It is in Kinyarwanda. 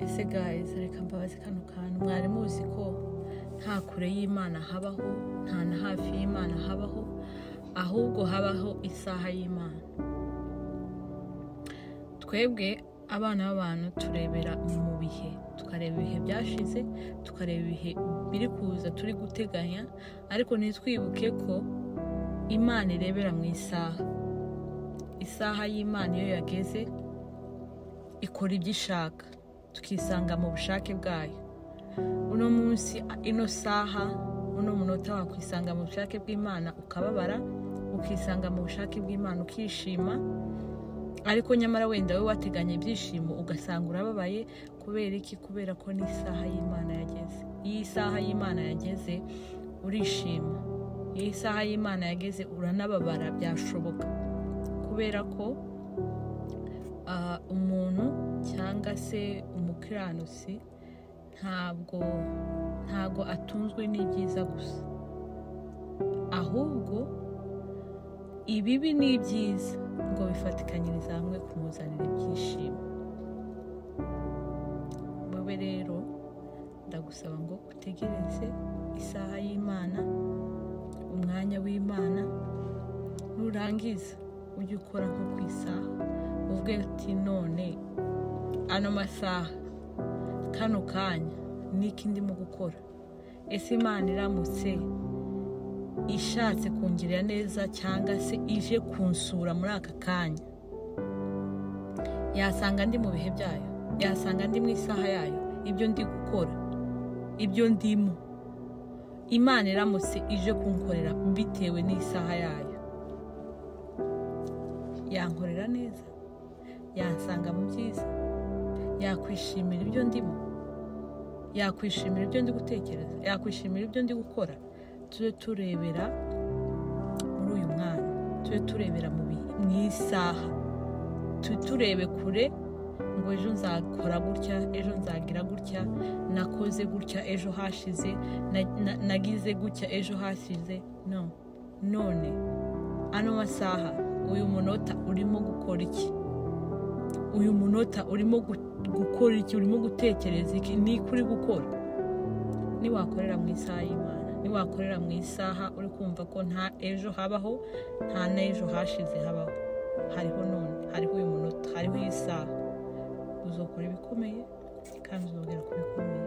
Ese guys, reka mbabaze kano kantu, mwari muzi ko nta kure y'Imana habaho, nta na hafi y'Imana habaho, ahubwo habaho isaha y'Imana. Twebwe abana b'abantu turebera mu bihe, tukareba ibihe byashize, tukareba ibihe biri kuza turi guteganya, ariko ntitwibuke ko Imana irebera mu isaha. Isaha y'Imana iyo yageze ikora ibyo ishaka, tukisanga mu bushake bwayo. Uno munsi, ino saha, uno munota wakwisanga mu bushake bw'Imana ukababara, ukisanga mu bushake bw'Imana ukishima, ariko nyamara wenda wowe wateganya ibyishimo ugasanga urababaye. Kubera iki? Kubera ko n'isaha y'Imana yageze. Iyo isaha y'Imana yageze urishima, iyo isaha y'Imana yageze uranababara byashoboka, kubera ko umuntu cyangwa se umukiranutsi ntabwo atunzwe n'ibyiza gusa, ahubwo ibibi n'ibyiza ngo bifatikanyiriza hamwe kumuzanira ibyishimo. Wowe rero ndagusaba ngo utegereze isaha y'Imana, umwanya w'Imana, nurangiza ujye ukora nko ku isaha, uvuge uti none ano masaha, kano kanya niki ndimo gukora? Ese Imana iramutse ishatse kungirira neza cyangwa se ije kunsura muri aka kanya, yasanga ndi mu bihe byayo, yasanga ndi mu isaha yayo, ibyo ndi gukora, ibyo ndimo, Imana iramutse ije kunkorera bitewe n'isaha yayo, yankorera neza, yansanga mu byiza, yakwishimira ibyo ndimo, yakwishimira ibyo ndi gutekereza, yakwishimira ibyo ndi gukora. Tujye turebera muri uyu mwanya, tujye turebera mu isaha, turebe kure ngo ejo nzakora gutya, ejo nzagira gutya, nakoze gutya ejo hashize, nagize gutya ejo hashize. No, none ano masaha, uyu munota urimo gukora iki? Uyu munota urimo gukora iki? Urimo gutekereza iki? Niko uri gukora? Niwakorera mu isaha y'Imana, niwakorera mu isaha uri kumva ko nta ejo habaho, nta n'ejo hashize habaho, hariho none, hariho uyu munota, hariho iyi saha, uzokora ibikomeye kandi uzogera ku bikomeye.